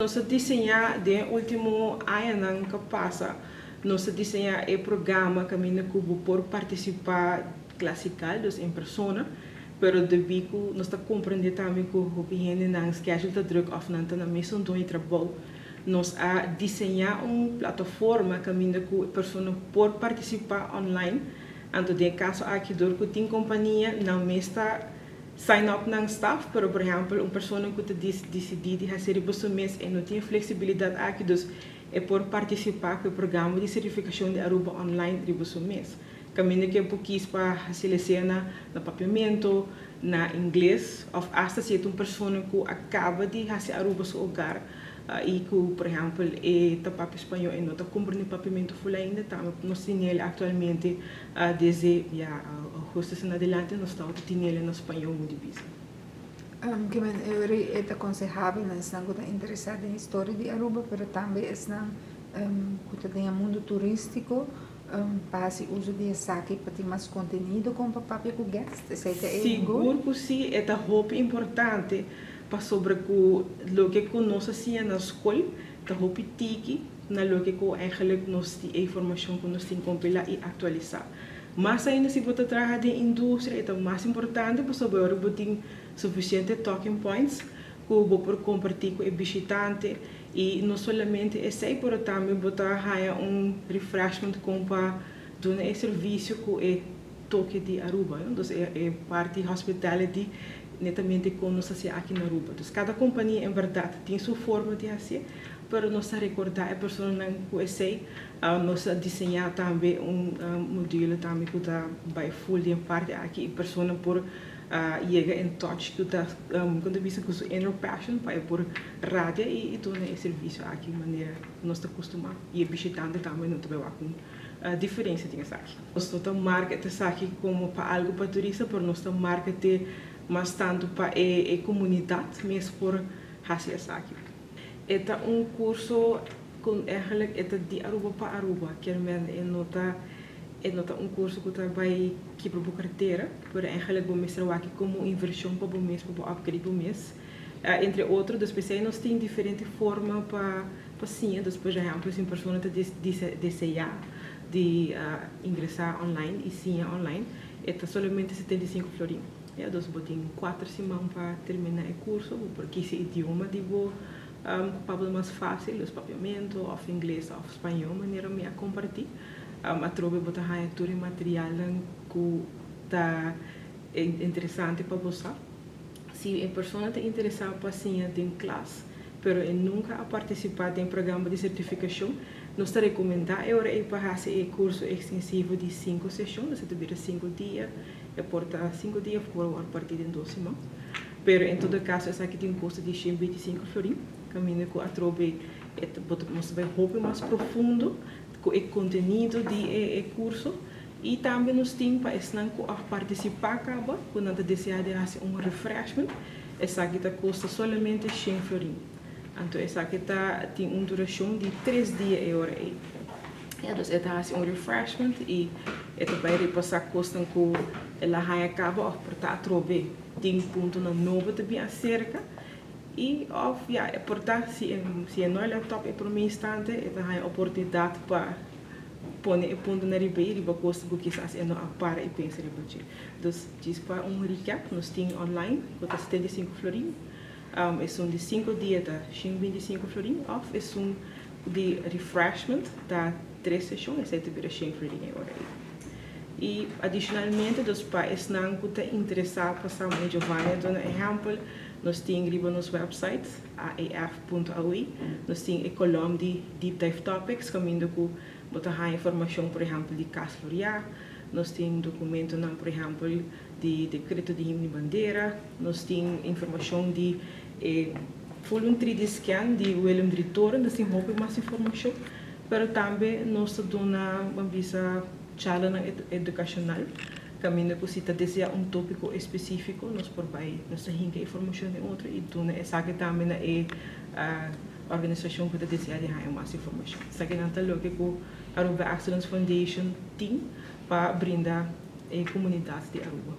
Nos a diseñá den último añanan ku pasa, nos a diseñá e programa kaminda ku bo por partisipá klasikal, dus en persona, pero debí ku nos ta komprendé tambe ku hopi hende nan schedule ta druk òf nan ta na mesun duna trabou, nos a diseñá un plataforma kaminda ku e persona por partisipá online. Anto, den kaso aki, dor ku tin kompania, nan mes ta sign up nan staff, pero, por ehèmpel, un persona ku ta disidí di hasi su mes e no tin fleksibilidat aki, dus e por partisipá ku e programa di sertifikashon di Aruba online riba su mes. Kaminda ku e kies pa selekshoná na papiamento, na ingles, òf asta si ta un persona ku a kaba di hasi Aruba su hogar, i ku, por ehèmpel, e ta papia spañó i no ta komprendé papiamento full ainda, tambe nos tin aktualmente, desde ya ougùstùs en adelante, nos ta tin na spañó di bisa. Ke men e ta akonsehabel na esnan ku ta interesá den historia di Aruba, pero tambe esnan ku ta den mundu turístiko, pa hasi uso di esaki pa tin mas kontenido kon pa papia ku guest. Esei ta e Sigur ku si, ta hopi importante pasobra ku loke ku nos a siña na skol ta hopi tiki na loke ku eigenlijk nos tin informashon ku nos tin kompilá i aktualisá. Mas ainda si bo ta traha den industria, ta mas importante pasobra bo tin sufisiente talking points ku bo por kompartí ku e bishitante i no solamente esei, pero tambe bo ta haya un refreshment kon pa duna e servisio ku e toke di Aruba, no? Dus e parti hospitality netamente kon nos ta aki na Aruba. Dus kada kompania en berdat tin su forma di hasi, pero nos ta rekordá e personanan ku esei, nos a diseñá tambe un modelo tambe ku ta bai full di parti aki e persona por yega in touch ku ta ku ta bisa ku su inner passion pa e por radia i duna e servisio aki manera nos ta kustumá i e bishitante tambe no ta bai wak un diferensia den esaki. Nos no ta market esaki komo pa algu pa turista, pero nos ta market mas tantu pa e komunidat mes por hasi esaki. E ta un kurso ku eigenlijk e ta di Aruba pa Aruba, ke men e no ta un kurso ku ta bai kibra bo kartera, pero eigenlijk bo mester wak komo invershon pa bo mes, pa bo upgrade bo mes. Entre otro, dus p'esei nos tin diferente forma pa siña. Dus, por ehèmpel, si un persona ta deseá di ingresá online i siña online, ta solamente 75 florin. Ja, dus bo tin 4 siman pa terminá e kurso, pasobra e idioma di bo pa mas fásil, dus papiamento, òf ingles, òf spañó, manera mi a kompartí. Atrobe bo ta haña tur e material ku ta interesante pa bo. Si e persona ta interesá pa siña den klas, pero e nunka a partisipá den programa di sertifikashon, nos ta rekomendá e ora pa hasi e kurso ekstensivo di 5 seshon, dus ta bira 5 dia, e por ta 5 dia por partí di 2 siman. Pero en todo kaso, esaki tin un kosto di 125 florin, kaminda ku atrobe nos bai hopi mas profundo ku e kontenido di e kurso i tambe nos tin pa esnan ku a partisipá kaba, ku nan ta deseá di hasi un refreshment, esaki ta kosta solamente 100 florin. Anto esaki tin un durashon di 3 dia e ora ei. Ja, dus e ta hasi un refreshment i e ta bai repasá kosnan ku el a haña kaba òf por ta atrobe tin puntonan nobo ta bin aserka i òf ja, e por ta si e no laptop e promé instante, e ta haña oportunidat pa pone e puntonan riba i riba kos ku kisas e no a para i pensa riba dje. Dus djis pa un recap, nos tin online ku ta 75 florin. Esun di 5 dia ta 125 florin òf esun di refreshment ta 3 seshon, esei ta bira 100 florin e ora ei. I adishonalmente, dus pa esnan ku ta interesá pa sa, Giovanni a duna ehèmpel, nos tin riba nos website aef.aui, nos tin e kolom di deep dive topics, kaminda ku bo ta haña informashon, por ehèmpel, di Cas Floria, nos tin dokumentonan, por ehèmpel, di dekreto di himno i bandera, nos tin informashon di full un 3D scan di Willem III Toren, dus tin hopi mas informashon, pero tambe nos ta duna, ban bisa, charla edukashonal, kaminda ku si ta deseá un tópiko espesífiko, nos por bai, nos ta hinka informashon den otro i duna esaki tambe na e organisashon ku ta deseá di haña mas informashon. Esakinan ta loke ku Aruba Excellence Foundation tin pa brinda e komunidat di Aruba.